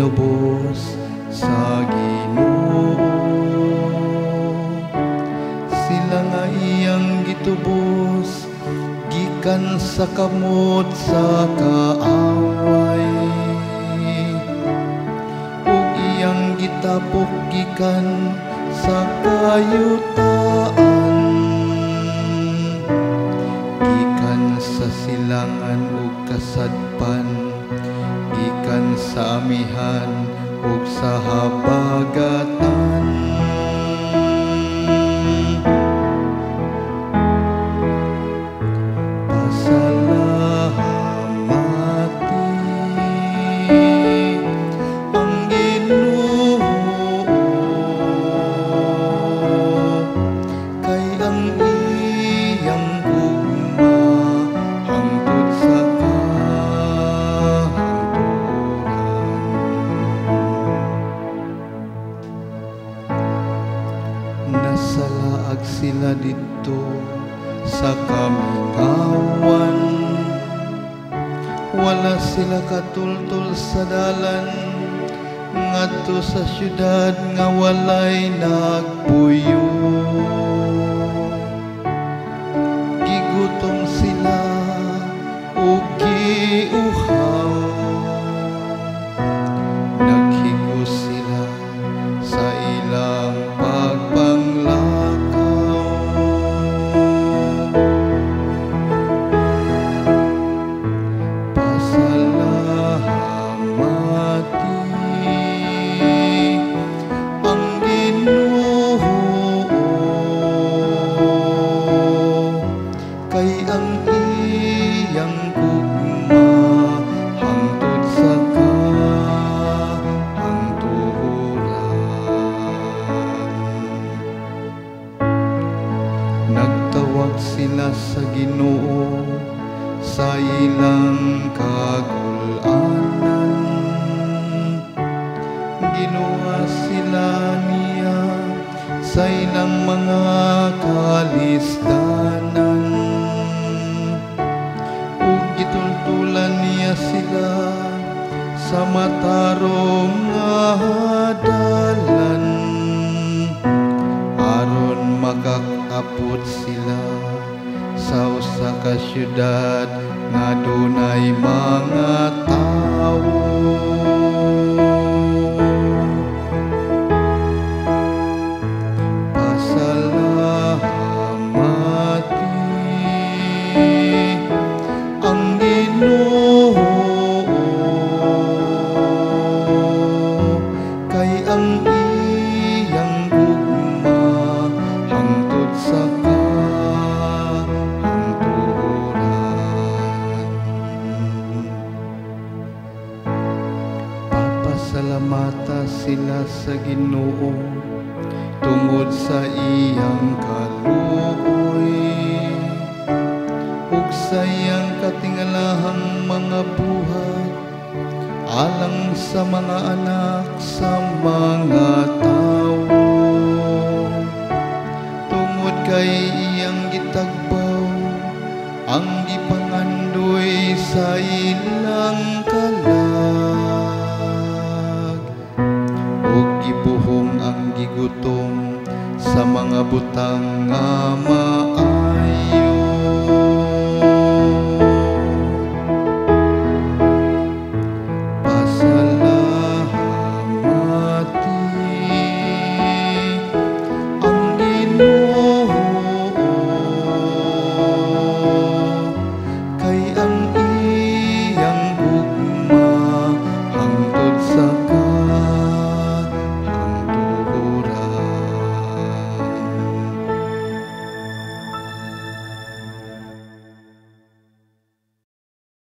Tinubos sa Ginoo, sila nga iyang gitubos gikan sa kamot sa kaaway, ug iyang gitapok gikan sa kayutaan, gikan sa silangan ug kasadpan, gikan sa amihan ug sa habagatan. Pasalamati ang Ginoo, kay ang iyang gugma hangtod sa kahangturan. Nasalaag sila didto sa kamingawan, wala sila katultol sa dalan ngadto sa syudad nga walay nagpuyo. Gigutom sila ug giuhaw, naghigos sila sa ilang pagpanglakaw. Pasalamati ang Ginoo, kay ang iyang gugma hangtod sa kahangturan. Nagtawag sila sa Ginoo sa ilang kagul-anan, ginuwa sila niya sa ilang mga kalisdanan, ug gitultulan niya sila sa matarong nga dalan, aron makakapot sila sa usa ka syudad nga dunay mga tawo. Pasalamati ang Ginoo, kay ang iyang gugma hangtod sa kahangturan. Papasalamata sila sa Ginoo tungod sa iyang kaluoy ug sa iyang katingalahang mga buhat alang sa mga anak sa mga tawo. Tungod kay iyang gitagbaw ang gipangandoy sa ilang kalag, ug gibuhong ang gigutom sa mga butang nga maayo.